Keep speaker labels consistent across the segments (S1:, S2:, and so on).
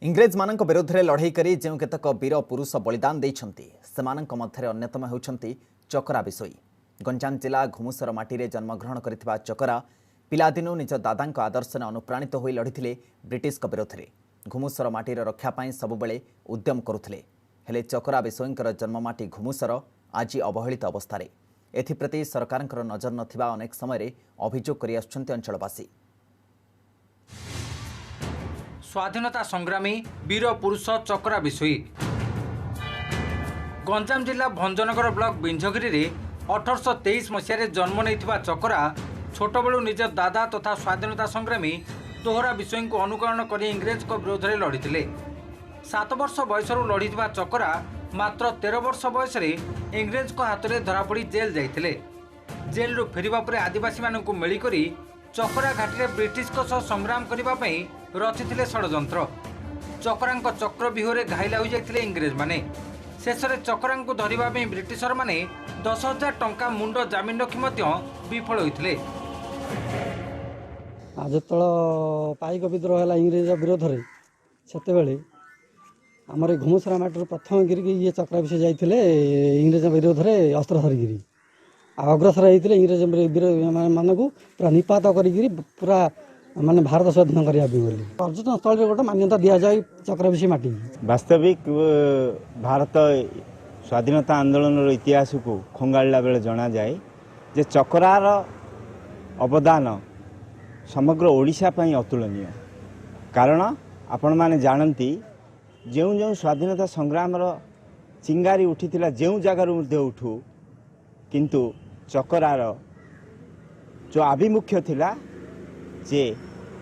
S1: ଇଂରେଜମାନଙ୍କ ବିରୋଧରେ ଲଢ଼େଇ କରି ଯେଉଁ କେତେକ ବୀର ପୁରୁଷ ବଳିଦାନ ଦେଇଛନ୍ତି, ସେମାନଙ୍କ ମଧ୍ୟରେ ଅନ୍ୟତମ ହେଉଛନ୍ତି ଚକରା ବିଷୋଇ। ଗଞ୍ଜାମ ଜିଲ୍ଲା ଘୁମୁସର ମାଟିରେ ଜନ୍ମଗ୍ରହଣ କରିଥିବା ଚକରା ପିଲାଦିନୁ ନିଜ ଦାଦାଙ୍କ ଆଦର୍ଶରେ ଅନୁପ୍ରାଣିତ ହୋଇ ଲଢ଼ିଥିଲେ ବ୍ରିଟିଶଙ୍କ ବିରୋଧରେ। ଘୁମୁସର ମାଟିର ରକ୍ଷା ପାଇଁ ସବୁବେଳେ ଉଦ୍ୟମ କରୁଥିଲେ। ହେଲେ ଚକରା ବିଷୋଇଙ୍କର ଜନ୍ମମାଟି ଘୁମୁସର ଆଜି ଅବହେଳିତ ଅବସ୍ଥାରେ। ଏଥିପ୍ରତି ସରକାରଙ୍କର ନଜର ନଥିବା ଅନେକ ସମୟରେ ଅଭିଯୋଗ କରିଆସୁଛନ୍ତି ଅଞ୍ଚଳବାସୀ।
S2: ସ୍ୱାଧୀନତା ସଂଗ୍ରାମୀ ବୀର ପୁରୁଷ ଚକରା ବିଷୋଇ ଗଞ୍ଜାମ ଜିଲ୍ଲା ଭଞ୍ଜନଗର ବ୍ଲକ ବିଞ୍ଝଗିରିରେ 1823 ମସିହାରେ ଜନ୍ମ ନେଇଥିବା ଚକରା ଛୋଟବେଳୁ ନିଜ ଦାଦା ତଥା ସ୍ୱାଧୀନତା ସଂଗ୍ରାମୀ ଦୋହରା ବିଷୋଇଙ୍କୁ ଅନୁକରଣ କରି ଇଂରେଜଙ୍କ ବିରୋଧରେ ଲଢ଼ିଥିଲେ। 7 ବର୍ଷ ବୟସରୁ ଲଢ଼ିଥିବା ଚକରା ମାତ୍ର 13 ବର୍ଷ ବୟସରେ ଇଂରେଜଙ୍କ ହାତରେ ଧରାପଡ଼ି ଜେଲ୍ ଯାଇଥିଲେ। ଜେଲ୍ରୁ ଫେରିବା ପରେ ଆଦିବାସୀମାନଙ୍କୁ ମେଳି କରି ଚକରା ଘାଟିରେ ବ୍ରିଟିଶଙ୍କ ସହ ସଂଗ୍ରାମ କରିବା ପାଇଁ ରଚିଥିଲେ ଷଡ଼ଯନ୍ତ୍ର। ଚକରାଙ୍କ ଚକ୍ରବ୍ୟୁହରେ ଘାଇଲା ହୋଇଯାଇଥିଲେ ଇଂରେଜମାନେ। ଶେଷରେ ଚକରାଙ୍କୁ ଧରିବା ପାଇଁ ବ୍ରିଟିଶରମାନେ 10,000 ଟଙ୍କା ମୁଣ୍ଡ ଜାମିନ ରଖି ମଧ୍ୟ ବିଫଳ ହୋଇଥିଲେ।
S3: ଯେତେବେଳେ ପାଇକ ବିଦ୍ରୋହ ହେଲା ଇଂରେଜ ବିରୋଧରେ, ସେତେବେଳେ ଆମର ଏ ଘୁମୁସରା ମାଟିରୁ ପ୍ରଥମ କିରିକି ଇଏ ଚକରା ବିଷୟ ଯାଇଥିଲେ ଇଂରେଜ ବିରୋଧରେ ଅସ୍ତ୍ର ଧରିକିରି, ଆଉ ଅଗ୍ରସର ହେଇଥିଲେ ଇଂରେଜ ମାନଙ୍କୁ ପୁରା ନିପାତ କରିକିରି ପୁରା ମାନେ ଭାରତ ସ୍ୱାଧୀନ କରିବା ପାଇଁ ବୋଲି ପର୍ଯ୍ୟଟନ ସ୍ଥଳୀରେ ଗୋଟେ ମାନ୍ୟତା ଦିଆଯାଏ ଚକରା ବିଷୟ ମାଟି।
S4: ବାସ୍ତବିକ ଭାରତ ସ୍ୱାଧୀନତା ଆନ୍ଦୋଳନର ଇତିହାସକୁ ଖଙ୍ଗାଳିଲା ବେଳେ ଜଣାଯାଏ ଯେ ଚକରାର ଅବଦାନ ସମଗ୍ର ଓଡ଼ିଶା ପାଇଁ ଅତୁଳନୀୟ। କାରଣ ଆପଣମାନେ ଜାଣନ୍ତି, ଯେଉଁ ଯେଉଁ ସ୍ୱାଧୀନତା ସଂଗ୍ରାମର ଚିଙ୍ଗାରି ଉଠିଥିଲା ଯେଉଁ ଜାଗାରୁ ମଧ୍ୟ ଉଠୁ, କିନ୍ତୁ ଚକରାର ଯେଉଁ ଆଭିମୁଖ୍ୟ ଥିଲା ଯେ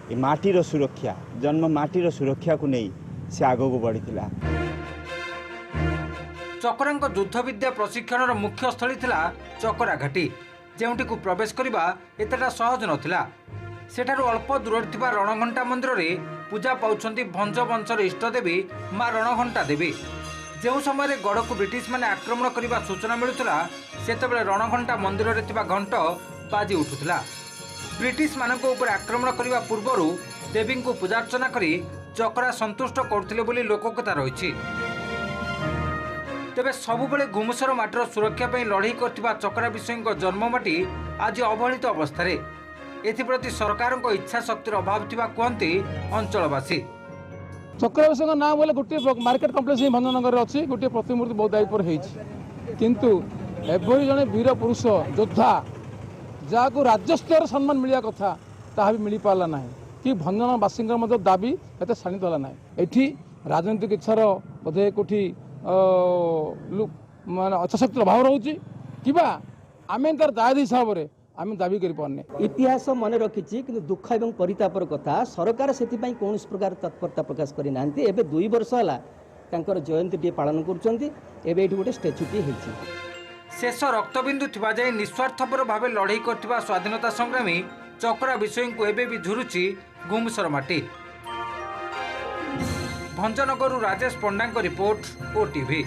S4: ଏ ମାଟିର ସୁରକ୍ଷା, ଜନ୍ମ ମାଟିର ସୁରକ୍ଷାକୁ ନେଇ ସେ ଆଗକୁ ବଢ଼ିଥିଲା।
S2: ଚକରାଙ୍କ ଯୁଦ୍ଧବିଦ୍ୟା ପ୍ରଶିକ୍ଷଣର ମୁଖ୍ୟ ସ୍ଥଳୀ ଥିଲା ଚକରା ଘାଟି, ଯେଉଁଠିକୁ ପ୍ରବେଶ କରିବା ଏତେଟା ସହଜ ନଥିଲା। ସେଠାରୁ ଅଳ୍ପ ଦୂରରେ ଥିବା ରଣଘଣ୍ଟା ମନ୍ଦିରରେ ପୂଜା ପାଉଛନ୍ତି ଭଞ୍ଜ ବଂଶର ଇଷ୍ଟଦେବୀ ମା ରଣଘଣ୍ଟା ଦେବୀ। ଯେଉଁ ସମୟରେ ଗଡ଼କୁ ବ୍ରିଟିଶମାନେ ଆକ୍ରମଣ କରିବା ସୂଚନା ମିଳୁଥିଲା, ସେତେବେଳେ ରଣଘଣ୍ଟା ମନ୍ଦିରରେ ଥିବା ଘଣ୍ଟ ବାଜି ଉଠୁଥିଲା। ବ୍ରିଟିଶମାନଙ୍କ ଉପରେ ଆକ୍ରମଣ କରିବା ପୂର୍ବରୁ ଦେବୀଙ୍କୁ ପୂଜାର୍ଚ୍ଚନା କରି ଚକରା ସନ୍ତୁଷ୍ଟ କରୁଥିଲେ ବୋଲି ଲୋକକଥା ରହିଛି। ତେବେ ସବୁବେଳେ ଘୁମୁସର ମାଟିର ସୁରକ୍ଷା ପାଇଁ ଲଢ଼େଇ କରିଥିବା ଚକରା ବିଷୋଇଙ୍କ ଜନ୍ମମାଟି ଆଜି ଅବହେଳିତ ଅବସ୍ଥାରେ। ଏଥିପ୍ରତି ସରକାରଙ୍କ ଇଚ୍ଛା ଶକ୍ତିର ଅଭାବ ଥିବା କୁହନ୍ତି ଅଞ୍ଚଳବାସୀ।
S5: ଚକରା ବିଷୋଇଙ୍କ ନାଁ ବୋଲେ ଗୋଟିଏ ମାର୍କେଟ କମ୍ପ୍ଲେକ୍ସ ହିଁ ଭଞ୍ଜନଗରରେ ଅଛି, ଗୋଟିଏ ପ୍ରତିମୂର୍ତ୍ତି ବହୁତ ଦାୟିତ୍ୱରେ ହେଇଛି। କିନ୍ତୁ ଏଭଳି ଜଣେ ବୀର ପୁରୁଷ ଯୋଦ୍ଧା ଯାହାକୁ ରାଜ୍ୟସ୍ତରରେ ସମ୍ମାନ ମିଳିବା କଥା, ତାହା ବି ମିଳିପାରିଲା ନାହିଁ କି ଭଞ୍ଜନବାସୀଙ୍କର ମଧ୍ୟ ଦାବି ଏତେ ଶାଣିତ ହେଲା ନାହିଁ। ଏଠି ରାଜନୈତିକ ଇଚ୍ଛାର ବୋଧେ କେଉଁଠି ମାନେ ଇଚ୍ଛାଶକ୍ତିର ଅଭାବ ରହୁଛି, କିମ୍ବା ଆମେ ତାର ଦାୟୀ ହିସାବରେ ଆମେ ଦାବି କରିପାରୁନେ।
S6: ଇତିହାସ ମନେ ରଖିଛି, କିନ୍ତୁ ଦୁଃଖ ଏବଂ ପରିତାପର କଥା ସରକାର ସେଥିପାଇଁ କୌଣସି ପ୍ରକାର ତତ୍ପରତା ପ୍ରକାଶ କରିନାହାନ୍ତି। ଏବେ 2 ବର୍ଷ ହେଲା ତାଙ୍କର ଜୟନ୍ତୀଟିଏ ପାଳନ କରୁଛନ୍ତି। ଏବେ ଏଇଠି ଗୋଟେ ଷ୍ଟାଚ୍ୟୁଟିଏ ହେଇଛି।
S2: ଶେଷ ରକ୍ତବିନ୍ଦୁ ଥିବା ଯାଏ ନିସ୍ୱାର୍ଥପର ଭାବେ ଲଢ଼େଇ କରିଥିବା ସ୍ୱାଧୀନତା ସଂଗ୍ରାମୀ ଚକରା ବିଷୋଇଙ୍କୁ ଏବେ ବି ଝୁରୁଛି ଘୁମୁସର ମାଟି। ଭଞ୍ଜନଗରରୁ ରାଜେଶ ପଣ୍ଡାଙ୍କ ରିପୋର୍ଟ, ଓଟିଭି।